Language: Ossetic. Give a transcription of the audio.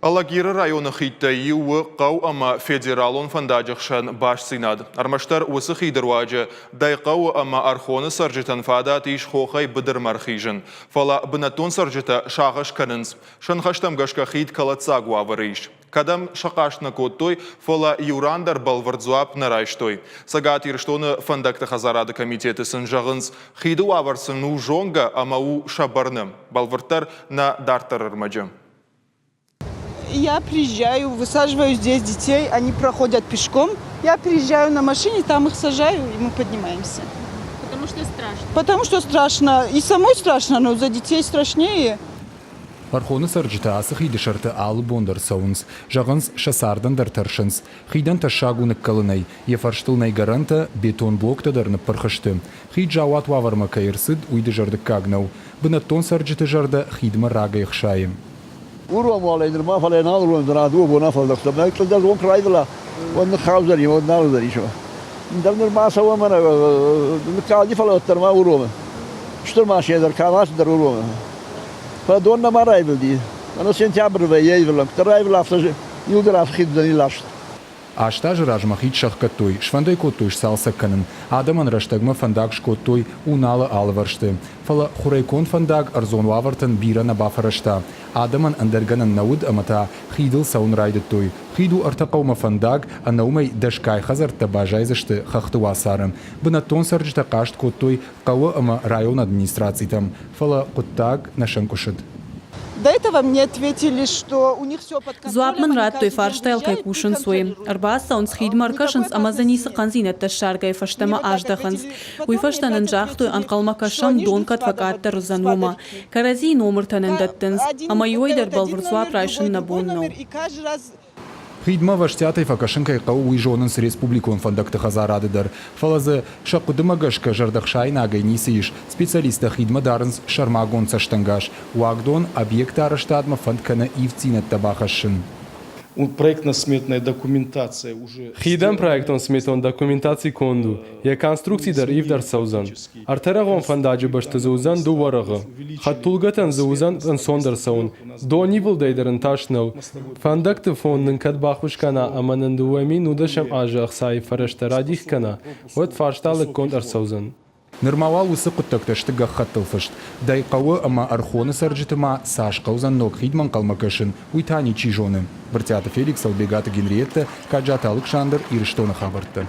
Алагиры районы хидтӕй иу у хъӕу ӕмӕ федералон фӕндаджы хсӕн бастдзинад. Ӕрмӕстдӕр уыцы хиды руаджы Дӕйхъӕуы ӕмӕ Ӕрхоны цӕрджытӕн фадат ис хохӕй быдырмӕ ӕрхизын. Фӕлӕ бынӕттон цӕрджытӕ сагъӕс кӕнынц, сӕ ныхӕстӕм гӕсгӕ хид кӕлӕддзаг уавӕры ис. Кӕдӕм сӕ хъаст нӕ кодтой, фӕлӕ иу ран дӕр бӕлвырд дзуапп нӕ райстой. Цӕгат Ирыстоны фӕндӕгты хӕдзарады комитеты сын зӕгъынц, хиды уавӕр сын у зонгӕ ӕмӕ у сӕ бӕрны. Бӕлвырддӕр нӕ дарддӕр ӕрмӕджы. Я приезжаю, высаживаю здесь детей, они проходят пешком. Я приезжаю на машине, там их сажаю, и мы поднимаемся. Потому что страшно. Потому что страшно. И самой страшно, но за детей страшнее. Ӕрхоны цӕрджытӕ ацы хиды сӕрты алы бон дӕр цӕуынц. Зӕгъынц, сӕ цардӕн дӕр тӕрсынц. Хидӕн тӕссаг у ныккӕлынӕй. Йӕ фӕрстыл нӕй гӕрӕнтӕ, бетон блоктӕ дӕр ныппырх сты. Хид заууат уавӕрмӕ кӕй ӕрцыд, уый дызӕрдыггаг нӕу. Бынӕттон цӕрджыты зӕрдӕ хидмӕ рагӕй хсайы. Уыром уалӕй нырма, фӕлӕ нал уромдзӕн, а дыууӕ боны афӕлдӕхтам. Нӕ цъылдӕр дон куы райдыла, уӕд ныххаудзӕни, уӕд нал уыдзӕнис. Ӕндӕр нырма цӕуӕм ӕмӕ ныккалди, фӕлӕ уӕддӕр ма уромы. Стыр машинӕ дӕр, КАМАЗ дӕр уромы. Фӕлӕ дон нӕма раивылди. Ӕнӕ сентябры вӕййы ивылӕм. Куыддӕр раивыла, афтӕ иуылдӕр афхид уыдзӕни ласт. Аст азы размӕ хид сӕхгӕдтой, сфӕнд ӕй кодтой сцалцӕг кӕнын. Адӕмӕн рӕстӕгмӕ фӕндаг скодтой Уналы алывӕрсты. Фӕлӕ хурӕй конд фӕндаг ӕрдзон уавӕртӕн бирӕ нӕ бафӕрӕзта. Адӕмӕн ӕндӕр гӕнӕн нӕ уыд ӕмӕ та хидыл цӕуын райдыдтой. Хид у ӕртӕ хъӕумӕ фӕндаг, ӕнӕ уымӕй дӕсгай хӕдзӕрттӕ баззайдзысты хӕхты уацары. Бынӕттон цӕрджытӕ хъаст кодтой хъӕуы ӕмӕ районы администрацитӕм, фӕлӕ хъуыддаг нӕ сӕнкъуысыд. До этого мне ответили, что у них все под контролем. Дзуапп мын радтой, фарстайыл кӕй кусынц, уый. Ӕрбацӕуынц, хидмӕ ӕркӕсынц ӕмӕ дзы ницы хъӕндзинӕдтӕ ссаргӕйӕ фӕстӕмӕ аздӕхынц. Уый фӕстӕ нын загътой, ӕнхъӕлмӕ кӕсӕм, дон кӕд фӕкъаддӕр уыдзӕн, уымӕ. Кӕрӕдзийы номыртӕ нын дӕттынц, ӕмӕ иуӕй дӕр бӕлвырд дзуапп райсын нӕ бон нӕу. Хидмӕ ӕвӕстиатӕй фӕкӕсын кӕй хъӕуы, уый зонынц республикон фӕндӕгты хӕдзарады дӕр. Фӕлӕ дзы сӕ хъуыдымӕ гӕсгӕ зӕрдӕхсаинагӕй ницы ис. Специалисттӕ хидмӕ дарынц сӕрмагонд цӕстӕнгас. Уагдон объекты арӕзтадмӕ фӕнд кӕны ивддзинӕдтӕ бахӕссын. Проектно-сметная документация уже... Хидӕн проектон-сметон документаци конд у, йӕ конструкци дӕр ивд ӕрцӕудзӕн. Ӕртӕрӕгъон фӕндаджы бӕсты дзы уыдзӕн дыууӕ рӕгъы. Хӕдтулгӕтӕн дзы уыдзӕн ӕнцондӕр цӕуын. Донивылдӕй дӕр ын тас нӕу. Фӕндӕгты фонд нын кӕд баххуыс кӕна ӕмӕ нын 2010 азы ӕхцайы фӕрӕзтӕ радих кӕна, уӕд фарста лыггонд ӕрцӕудзӕн. Нырма уал уыцы хъуыддӕгтӕ сты гӕххӕттыл фыст. Дӕй хъӕуы ӕмӕ Ӕрхоны цӕрджыты ма цас хъӕудзӕн ног хидмӕ ӕнхъӕлмӕ кӕсын, уый та ничи зоны. Брытъиаты Феликс, Ӕлбегаты Генриеттӕ, Каджаты Алыксандр, Ирыстоны хабӕрттӕ.